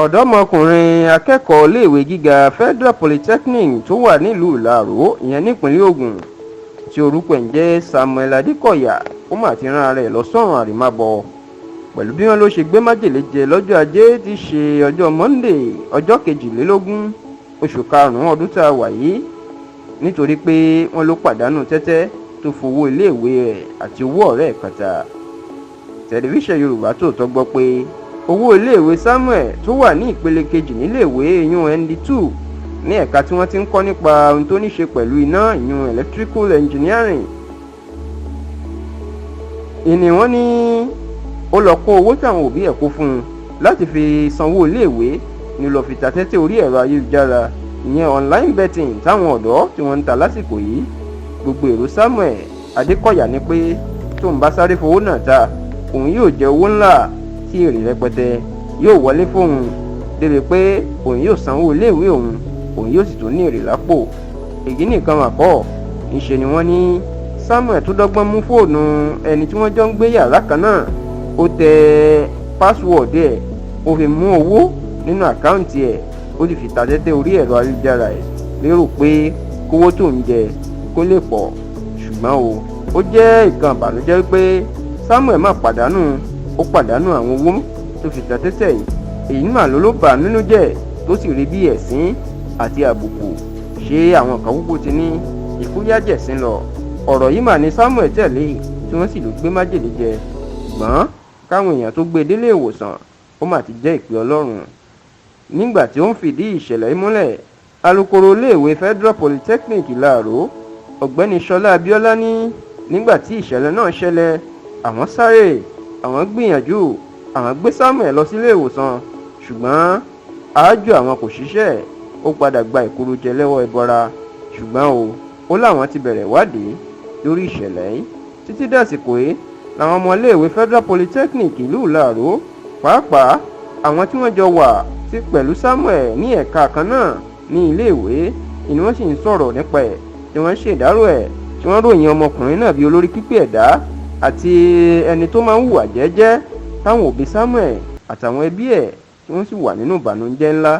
Ọ̀dọ́mọkùnrin akẹ́kọ̀ọ́ iléèwé gíga Federal Polytechnic tó wà nílùú Ìlaró, ìyẹn nípínlẹ̀ Ògùn, tí orúkọ ẹ̀ ń jẹ́ Samuel Adékọ̀yà, ó mà ti rán ara ẹ̀ lọ sọ́run àrèmábọ̀ pẹ̀lú bí wọ́n ló ṣe gbé májèlé jẹ lọ́jọ́ Ajé tí í ṣe ọjọ́ Monday, ọjọ́ 22 oṣù karùn-ún ọdún tá a wà yìí, nítorí pé wọ́n ló pàdánù tẹ́tẹ́ tó fowó iléèwé rẹ̀ àti owó ọ̀rẹ́ ẹ̀ kan ta. Tẹlifíṣàn Yorùbá Tòótọ́ gbọ́ pé owó iléèwé Samuel tó wà ní ìpele kejì níléèwé ìyún ND2 ní ẹ̀ka tí wọ́n ti ń kọ́ nípa ohun tó ní ṣe pẹ̀lú iná, ìyún electrical engineering, ìní wọ́n ní ó lọ kó owó táwọn òbí ẹ̀ kó fún un láti fi sanwó iléèwé ní lọ́ọ́ fi ta tẹ́tẹ́ orí ẹ̀rọ ayélujára, ìyẹn online betting táwọn ọ̀dọ́ tí wọ́n ń ta lásìkò yìí. Gbogbo èrò Samuel Adékọ̀yà ni pé tóun bá sáré fowó náà ta, òun yóò jẹ owó ńlá tí èrè rẹpẹtẹ yóò wọlé fóun, débi pé òun yóò sanwó iléèwé òun, òun yóò sì tún ní èrè lápò. Èyí nìkan mà kọ́, ńṣe ni wọ́n ní Samuel tó dọ́gbọ́n mú fóònù ẹni tí wọ́n jọ ń gbé yàrá kan náà, ó tẹ password ẹ̀, ó fi mú owó nínú account ẹ̀, ó sì fi ta tẹ́tẹ́ orí ẹ̀rọ ayélujára ẹ̀, lérò pé kówó tó ń jẹ kó lè pọ̀. Ṣùgbọ́n o, ó jẹ́ ìkan ìbànújẹ́ pé Samuel má pàdánù, ó pàdánù àwọn owó tó fi ta tẹ́tẹ́ yìí. Èyí mà ló bà á nínú jẹ́, tó sì rí bí ẹ̀sín àti àbùkù. Ṣé àwọn kan kúkú ti ní ikú yájẹ̀sín lọ? Ọ̀rọ̀ yìí mà ní Samuel tẹ̀lé tí wọ́n sì ló gbé májèlé jẹ, ṣùgbọ́n káwọn èèyàn tó gbé e délé ìwòsàn, ó mà ti jẹ́ ìpè Ọlọ́run. Nígbà tí ó ń fìdí ìṣẹ̀lẹ̀ yìí múlẹ̀, alūkkóró iléèwé Federal Polytechnic Ìlaró, Ọ̀gbẹ́ni Ṣọlá Abíọ́lá, ní nígbà tí ìṣẹ̀lẹ̀ náà ṣẹlẹ̀, àwọn sáré, àwọn gbìyànjú, àwọn gbé Samuel lọ sílé ìwòsàn, ṣùgbọ́n àájò àwọn kò ṣiṣẹ́, ó padà gba ìkúrújẹ lọ́wọ́ ẹbọra. Ṣùgbọ́n o, ó láwọn ti bẹ̀rẹ̀ ìwádìí lórí ìṣẹ̀lẹ̀ yìí. Títí dàsìkò yìí làwọn ọmọléèwé Federal Polytechnic ìlú Ìlaró, pàápàá àwọn tí wọ́n jọ wà tí pẹ̀lú Samuel ní ẹ̀ka kan náà ní iléèwé ni wọ́n sì ń sọ̀rọ̀ nípa ẹ̀, tí wọ́n ń ṣèdárò ẹ̀, tí wọ́n ròyìn ọmọkùnrin náà bí olórí pípé ẹ̀dá àti ẹni tó máa ń hùwà jẹ́jẹ́, táwọn òbí Samuel àtàwọn ẹbí ẹ̀ tí wọ́n sì wà nínú ìbànújẹ́ ńlá.